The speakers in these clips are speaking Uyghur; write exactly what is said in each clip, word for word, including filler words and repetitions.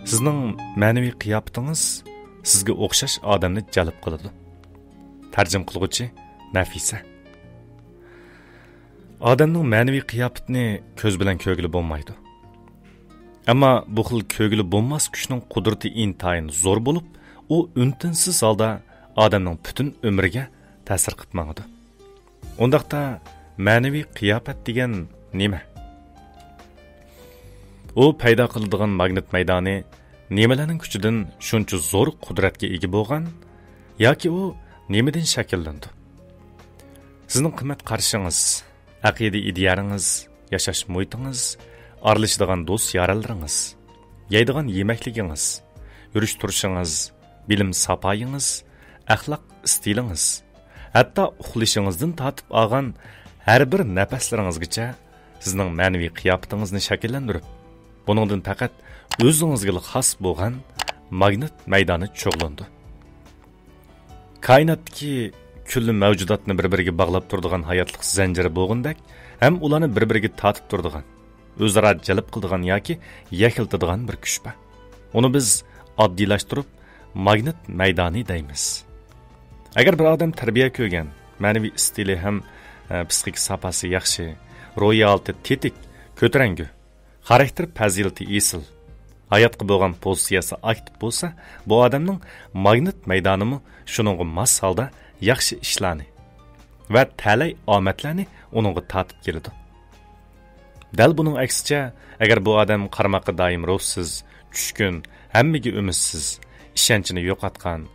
سىزنىڭ مەنىۋى قىياپىتىڭىز سىزگە ئوخشاش ئادەمنى جەلپ قىلىدۇ. تەرجىمە قىلغۇچى نەفىسە. ئادەمنىڭ مەنىۋى قىياپىتىنى كۆز بىلەن كۆرگىلى بولمايدۇ. ئەمما بۇ خىل كۆرگىلى بولماس كۈچنىڭ قۇدرىتى ئىنتايىن زور بولۇپ، ئۇ ئۈن-تىنسىز ھالدا ئادەمنىڭ پۈتۈن ئۆمرىگە تەسىر قىلىپ ماڭىدۇ. ئۇنداقتا مەنىۋى قىياپەت دېگەن نېمە؟ ئۇ پەيدا قىلىدىغان ماگنىت مەيدانى نېمىلەرنىڭ كۈچىدىن شۇنچە زور قۇدرەتكە ئىگە بولغان ياكى ئۇ نېمىدىن شەكىللىنىدۇ؟ سىزنىڭ قىممەت قارىشىڭىز، ئەقىدە ئىدىيەلىرىڭىز، ياشاش مۇھىتىڭىز، ئارىلىشىدىغان دوست-يارەنلىرىڭىز، يەيدىغان يېمەكلىكىڭىز، يۈرۈش-تۇرۇشىڭىز، بىلىم ساپايىڭىز، ئەخلاق ئىستىلىڭىز، ھەتتا ئۇخلىشىڭىزدىن تارتىپ ئالغان ھەر بىر نەپەسلىرىڭىزگىچە سىزنىڭ مەنىۋى قىياپىتىڭىزنى شەكىللەندۈرۈپ، بۇنىڭدىن پەقەت ئۆزىڭىزگىلا خاس بولغان ماگنىت مەيدانى چۇغلىنىدۇ. كائىناتتىكى كۈللى مەۋجۇداتنى بىر-بىرىگە باغلاپ تۇرىدىغان ھاياتلىق زەنجىرى بولغىنىدەك، ھەم ئۇلارنى بىر-بىرىگە تارتىپ تۇرىدىغان، ئۆزئارا جەلپ قىلىدىغان ياكى يەكلىتىدىغان بىر كۈچ بار. ئۇنى بىز ئاددىيلاشتۇرۇپ ماگنىت مەيدانى دەيمىز. ئەگەر بىر ئادەم تەربىيە كۆرگەن، مەنىۋى ئىستىلى ھەم، ئە، پسىخىك ساپاسى ياخشى، روھىي ھالىتى تېتىك، كۆتۈرەڭگۈ، خاراكتېر پەزىلىتى ئېسىل، ھاياتقا بولغان پوزىتسىيەسى ئاكتىپ بولسا، بۇ ئادەمنىڭ ماگنىت مەيدانىمۇ شۇنىڭغا ماس ھالدا ياخشى ئىشلارنى ۋە تەلەي ئامەتلەرنى ئۇنىڭغا تارتىپ كېلىدۇ. دەل بۇنىڭ ئەكسىچە، ئەگەر بۇ ئادەم قارىماققا دائىم روھسىز، چۈشكۈن، ھەممىگە ئۈمىدسىز، ئىشەنچىنى يوقاتقان،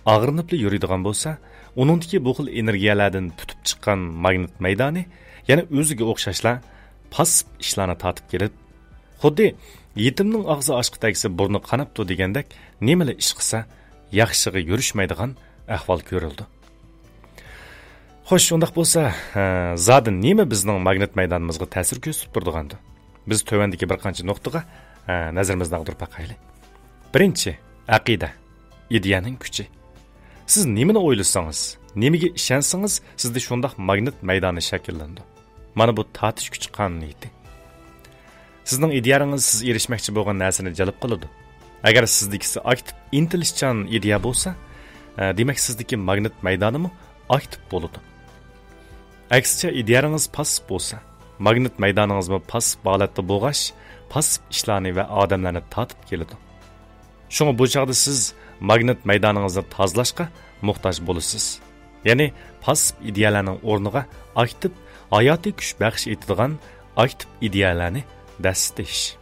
ئاغرىنىپلا يۈرىدىغان بولسا، ئۇنىڭدىكى بۇ خىل ئېنېرگىيەلەردىن پۈتۈپ چىققان ماگنىت مەيدانى يەنە ئۆزىگە ئوخشاشلا پاسسىپ ئىشلارنى تارتىپ كېلىپ، خۇددى يېتىمنىڭ ئاغزى ئاچقا تەگسە بۇرنى قاناپتۇ دېگەندەك، نېمىلا ئىش قىلسا ياخشىغا يۈرۈشمەيدىغان ئەھۋال كۆرۈلىدۇ. خوش، ئۇنداق بولسا، ھە، زادى نېمە بىزنىڭ ماگنىت مەيدانىمىزغا تەسىر كۆرسىتىپ تۇرىدىغاندۇ؟ بىز تۆۋەندىكى بىر قانچە نۇقتىغا، ھە، نەزىرىمىزنى ئاغدۇرۇپ باقايلى. بىرىنچى، ئەقىدە، ئىدىيەنىڭ كۈچى. سىز نېمىنى ئويلىسىڭىز، نېمىگە ئىشەنسىڭىز، سىزدە شۇنداق ماگنىت مەيدانى شەكىللىنىدۇ. مانا بۇ تارتىش كۈچى قانۇنىيىتى. سىزنىڭ ئىدىيەلىرىڭىز سىز ئېرىشمەكچى بولغان نەرسىنى جەلپ قىلىدۇ. ئەگەر سىزدىكىسى ئاكتىپ، ئىنتىلىشچان ئىدىيە بولسا، ئە، دېمەك، سىزدىكى ماگنىت مەيدانىمۇ ئاكتىپ بولىدۇ. ئەكسىچە، ئىدىيەلىرىڭىز پاسسىپ بولسا، ماگنىت مەيدانىڭىزمۇ پاسسىپ ھالەتتە بولغاچ، پاسسىپ ئىشلارنى ۋە ئادەملەرنى تارتىپ كېلىدۇ. شۇڭا بۇ چاغدا سىز ماگنىت مەيدانىڭىزنى تازىلاشقا موھتاج بولىسىز. يەنى پاسسىپ ئىدىيەلەرنىڭ ئورنىغا ئاكتىپ، ھاياتىي كۈچ بەخش ئېتىدىغان ئاكتىپ ئىدىيەلەرنى دەسسىتىش.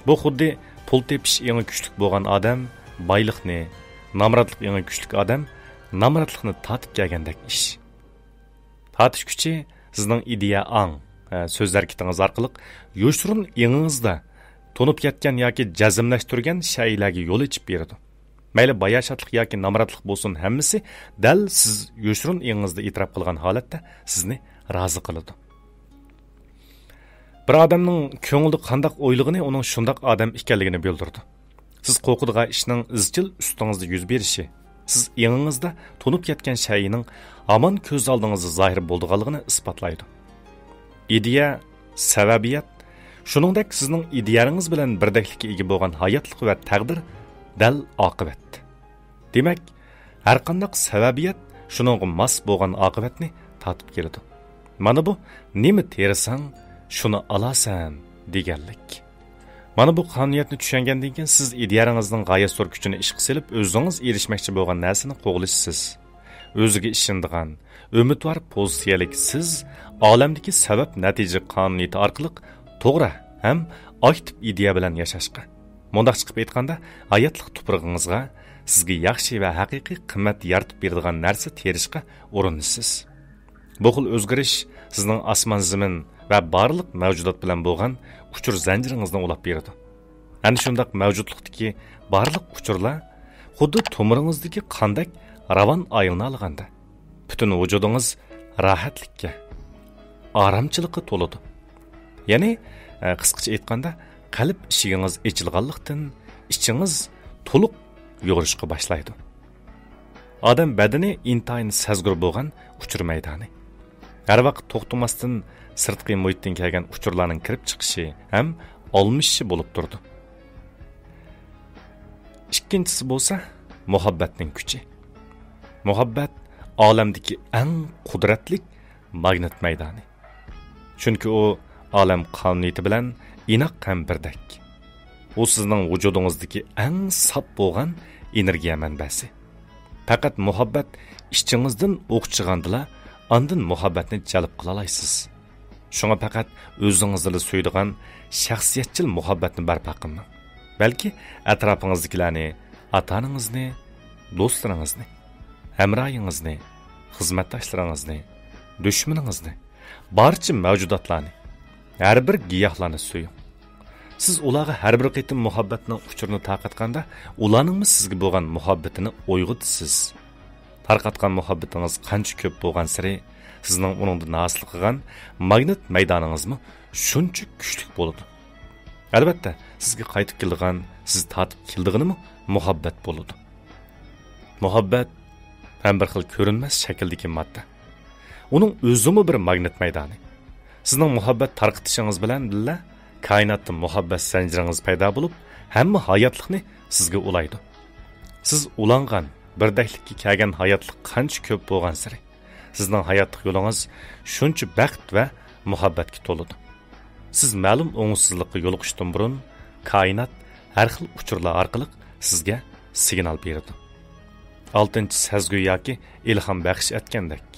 بۇ خۇددى پۇل تېپىش ئېڭى كۈچلۈك بولغان ئادەم بايلىقنى، نامراتلىق ئېڭى كۈچلۈك ئادەم نامراتلىقنى تارتىپ كەلگەندەك ئىش. تارتىش كۈچى سىزنىڭ ئىدىيە ئاڭ، ھە، سۆز ھەرىكىتىڭىز ئارقىلىق يوشۇرۇن ئېڭىڭىزدا تونۇپ يەتكەن ياكى جەزملەشتۈرگەن شەيئىلەرگە يول ئېچىپ بېرىدۇ. مەيلى باياشاتلىق ياكى نامراتلىق بولسۇن، ھەممىسى دەل سىز يوشۇرۇن ئېڭىڭىزدا ئېتىراپ قىلغان ھالەتتە سىزنى رازى قىلىدۇ. بىر ئادەمنىڭ كۆڭلىدە قانداق ئويلىغىنى ئۇنىڭ شۇنداق ئادەم ئىكەنلىكىنى بىلدۈرىدۇ. سىز قورقىدىغان ئىشنىڭ ئىزچىل ئۈستىڭىزدە يۈز بېرىشى، سىز ئېڭىڭىزدا تونۇپ يەتكەن شەيئىنىڭ ھامان كۆز ئالدىڭىزدا زاھىر بولىدىغانلىقىنى ئىسپاتلايدۇ. ئىدىيە، سەۋەبىيەت، شۇنىڭدەك سىزنىڭ ئىدىيەڭىز بىلەن بىردەكلىككە ئىگە بولغان ھاياتلىق ۋە تەقدىر دەل ئاقىۋەت. دېمەك، ھەرقانداق سەۋەبىيەت شۇنىڭغا ماس بولغان ئاقىۋەتنى تارتىپ كېلىدۇ. مانا بۇ، نېمە تېرىساڭ، شۇنى ئالارسەن دېگەنلىك. مانا بۇ قانۇنىيەتنى چۈشەنگەندىن كېيىن، سىز ئىدىيەڭىزنىڭ غايەت زور كۈچىنى ئىشقا سېلىپ، ئۆزىڭىز ئېرىشمەكچى بولغان نەرسىنى قوغلىشىسىز. ئۆزىگە ئىشىنىدىغان، ئۈمىدۋار پوزىتسىيەلىك سىز ئالەمدىكى سەۋەب-نەتىجە قانۇنىيىتى ئارقىلىق توغرا ھەم ئاكتىپ ئىدىيە بىلەن ياشاشقا، مۇنداق چىقىپ ئېيتقاندا، ھاياتلىق تۇپرىقىڭىزغا سىزگە ياخشى ۋە ھەقىقىي قىممەت يارىتىپ بېرىدىغان نەرسە تېرىشقا ئۇرۇنىسىز. بۇ خىل ئۆزگىرىش سىزنىڭ ئاسمان-زېمىن ۋە بارلىق مەۋجۇدات بىلەن بولغان ئۇچۇر زەنجىرىڭىزنى ئۇلاپ بېرىدۇ. ئەنە شۇنداق مەۋجۇتلۇقتىكى بارلىق ئۇچۇرلار خۇددى تومۇرىڭىزدىكى قاندەك راۋان ئايلىنالىغاندا، پۈتۈن ۋۇجۇدىڭىز راھەتلىككە، ئارامچىلىققا تولىدۇ. يەنى، ئە، قىسقىچە ئېيتقاندا، قەلب ئىشىكىڭىز ئېچىلغانلىقتىن، ئىچىڭىز تولۇق يورۇشقا باشلايدۇ. ئادەم بەدىنى ئىنتايىن سەزگۈر بولغان ئۇچۇر مەيدانى. ھەر ۋاقىت توختىماستىن سىرتقى مۇھىتتىن كەلگەن ئۇچۇرلارنىڭ كىرىپ چىقىشى ھەم ئالمىشىشى بولۇپ تۇرىدۇ. ئىككىنچىسى بولسا مۇھەببەتنىڭ كۈچى. مۇھەببەت ئالەمدىكى ئەڭ قۇدرەتلىك ماگنىت مەيدانى. چۈنكى ئۇ ئالەم قانۇنىيىتى بىلەن ئىناق ھەم بىردەك. ئۇ سىزنىڭ ۋۇجۇدىڭىزدىكى ئەڭ ساپ بولغان ئېنېرگىيە مەنبەسى. پەقەت مۇھەببەت ئىچىڭىزدىن ئوق چىغاندىلا، ئاندىن مۇھەببەتنى جەلپ قىلالايسىز. شۇڭا پەقەت ئۆزىڭىزنىلا سۆيىدىغان شەخسىيەتچىل مۇھەببەتنى بەرپا قىلماڭ. بەلكى ئەتراپىڭىزدىكىلەرنى، ئاتا-ئانىڭىزنى، دوستلىرىڭىزنى، ھەمراھىڭىزنى، خىزمەتداشلىرىڭىزنى، دۈشمىنىڭىزنى، بارچە مەۋجۇداتلارنى، ھەر بىر گىياھلارنى سۆيۈڭ. سىز ئۇلارغا ھەر بىر قېتىم مۇھەببەتنىڭ ئۇچۇرىنى تارقاتقاندا، ئۇلارنىڭمۇ سىزگە بولغان مۇھەببىتىنى ئويغىتىسىز. تارقاتقان مۇھەببىتىڭىز قانچە كۆپ بولغانسېرى، سىزنىڭ ئۇنىڭدىن ھاسىل قىلغان ماگنىت مەيدانىڭىزمۇ شۇنچە كۈچلۈك بولىدۇ. ئەلۋەتتە، سىزگە قايتىپ كېلىدىغان، سىز تارتىپ كېلىدىغىنىمۇ مۇھەببەت بولىدۇ. مۇھەببەت ھەم بىر خىل كۆرۈنمەس شەكىلدىكى ماددا. ئۇنىڭ ئۆزىمۇ بىر ماگنىت مەيدانى. سىزنىڭ مۇھەببەت تارقىتىشىڭىز بىلەن بىللە، كائىناتتا مۇھەببەت زەنجىرىڭىز پەيدا بولۇپ، ھەممە ھاياتلىقنى سىزگە ئۇلايدۇ. سىز ئۇلانغان، بىردەكلىككە كەلگەن ھاياتلىق قانچە كۆپ بولغانسېرى، سىزنىڭ ھاياتلىق يولىڭىز شۇنچە بەخت ۋە مۇھەببەتكە تولىدۇ. سىز مەلۇم ئوڭۇشسىزلىققا يولۇقۇشتىن بۇرۇن، كائىنات ھەر خىل ئۇچۇرلار ئارقىلىق سىزگە سىگنال بېرىدۇ. ئالتىنچى سەزگۈ ياكى ئىلھام بەخش ئەتكەندەك.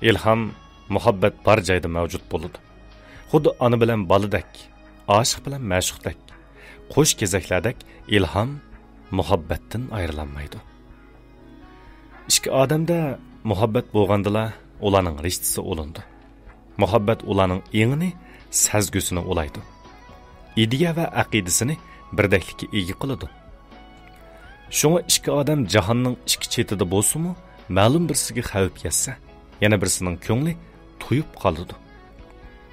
ئىلھام مۇھەببەت بار جايدا مەۋجۇت بولىدۇ. خۇددى ئانا بىلەن بالىدەك، ئاشىق بىلەن مەشۇقتەك، قوش كېزەكلەردەك ئىلھام مۇھەببەتتىن ئايرىلالمايدۇ. ئىككى ئادەمدە مۇھەببەت بولغاندىلا ئۇلارنىڭ رىشتىسى ئۇلىنىدۇ. مۇھەببەت ئۇلارنىڭ ئېڭىنى، سەزگۈسىنى ئۇلايدۇ. ئىدىيە ۋە ئەقىدىسىنى بىردەكلىككە ئىگە قىلىدۇ. شۇڭا ئىككى ئادەم جاھاننىڭ ئىككى چېتىدە بولسىمۇ، مەلۇم بىرسىگە خەۋپ يەتسە، يەنە بىرسىنىڭ كۆڭلى تويۇپ قالىدۇ.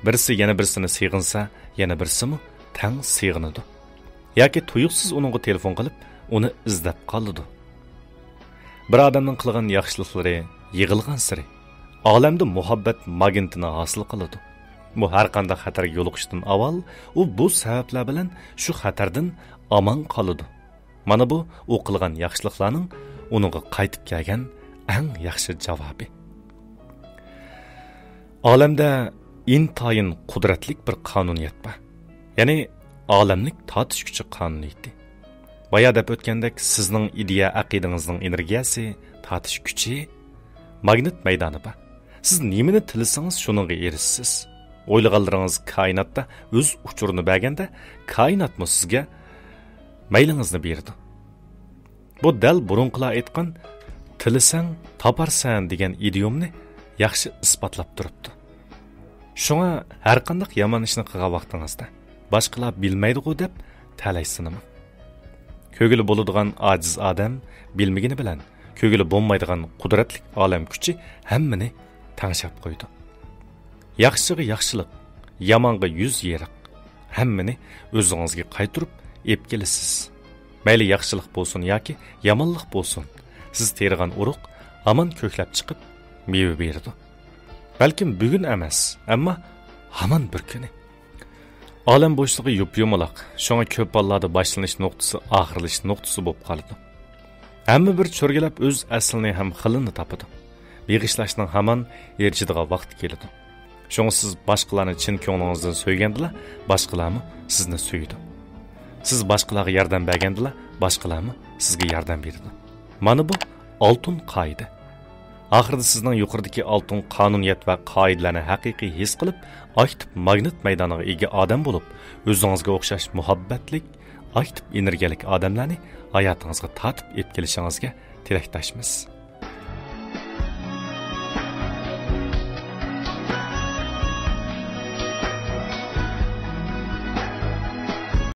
بىرسى يەنە بىرسىنى سېغىنسا، يەنە بىرسىمۇ تەڭ سېغىنىدۇ. ياكى تۇيۇقسىز ئۇنىڭغا تېلېفون قىلىپ، ئۇنى ئىزدەپ قالىدۇ. بىر ئادەمنىڭ قىلغان ياخشىلىقلىرى يىغىلغانسېرى، ئالەمدە مۇھەببەت ماگنىتىنى ھاسىل قىلىدۇ. بۇ ھەرقانداق خەتەرگە يولۇقۇشتىن ئاۋۋال، ئۇ بۇ سەۋەبلەر بىلەن شۇ خەتەردىن ئامان قالىدۇ. مانا بۇ ئۇ قىلغان ياخشىلىقلارنىڭ ئۇنىڭغا قايتىپ كەلگەن ئەڭ ياخشى جاۋابى. ئالەمدە ئىنتايىن قۇدرەتلىك بىر قانۇنىيەت بار. يەنى ئالەملىك تارتىش كۈچى قانۇنىيىتى. بايا دەپ ئۆتكەندەك، سىزنىڭ ئىدىيە ئەقىدىڭىزنىڭ ئېنېرگىيەسى، تارتىش كۈچى، ماگنىت مەيدانى بار. سىز نېمىنى تىلىسىڭىز، شۇنىڭغا ئېرىشىسىز. ئويلىغانلىرىڭىز كائىناتتا ئۆز ئۇچۇرىنى بەرگەندە، كائىناتمۇ سىزگە مەيلىڭىزنى بېرىدۇ. بۇ دەل بۇرۇنقىلار ئېيتقان «تىلىسەڭ، تاپارسەن» دېگەن ئىدىيومنى ياخشى ئىسپاتلاپ تۇرۇپتۇ. شۇڭا ھەرقانداق يامان ئىشنى قىلغان ۋاقتىڭىزدا، باشقىلار بىلمەيدىغۇ دەپ تەلەيسىنىمۇ. كۆرگىلى بولىدىغان ئاجىز ئادەم بىلمىگىنى بىلەن، كۆرگىلى بولمايدىغان قۇدرەتلىك ئالەم كۈچى ھەممىنى تەڭشەپ قويىدۇ. ياخشىغا ياخشىلىق، يامانغا يۈز يېرىق، ھەممىنى ئۆزىڭىزگە قايتۇرۇپ ئېلىپ كېلىسىز. مەيلى ياخشىلىق بولسۇن ياكى يامانلىق بولسۇن، سىز تېرىغان ئۇرۇق ھامان كۆكلەپ چىقىپ مېۋە بېرىدۇ. بەلكىم بۈگۈن ئەمەس، ئەمما ھامان بىر كۈنى. ئالەم بوشلۇقى يۇپيۇمىلاق، شۇڭا كۆپ ھاللاردا باشلىنىش نۇقتىسى ئاخىرلىشىش نۇقتىسى بولۇپ قالىدۇ. ھەممە بىر چۆرگىلەپ ئۆز ئەسلىنى ھەم خىلىنى تاپىدۇ. بېغىشلاشنىڭ ھامان ئېرىشىدىغان ۋاقتى كېلىدۇ. شۇڭا سىز باشقىلارنى چىن كۆڭلىڭىزدىن سۆيگەندىلا، باشقىلارمۇ سىزنى سۆيىدۇ. سىز باشقىلارغا ياردەم بەرگەندىلا، باشقىلارمۇ سىزگە ياردەم بېرىدۇ. مانا بۇ ئالتۇن قائىدە. ئاخىرىدا سىزنىڭ يۇقىرىدىكى ئالتۇن قانۇنىيەت ۋە قائىدىلەرنى ھەقىقىي ھېس قىلىپ، ئاكتىپ ماگنىت مەيدانىغا ئىگە ئادەم بولۇپ، ئۆزىڭىزگە ئوخشاش مۇھەببەتلىك، ئاكتىپ ئېنېرگىيەلىك ئادەملەرنى ھاياتىڭىزغا تارتىپ ئېلىپ كېلىشىڭىزگە تىلەكداشمىز.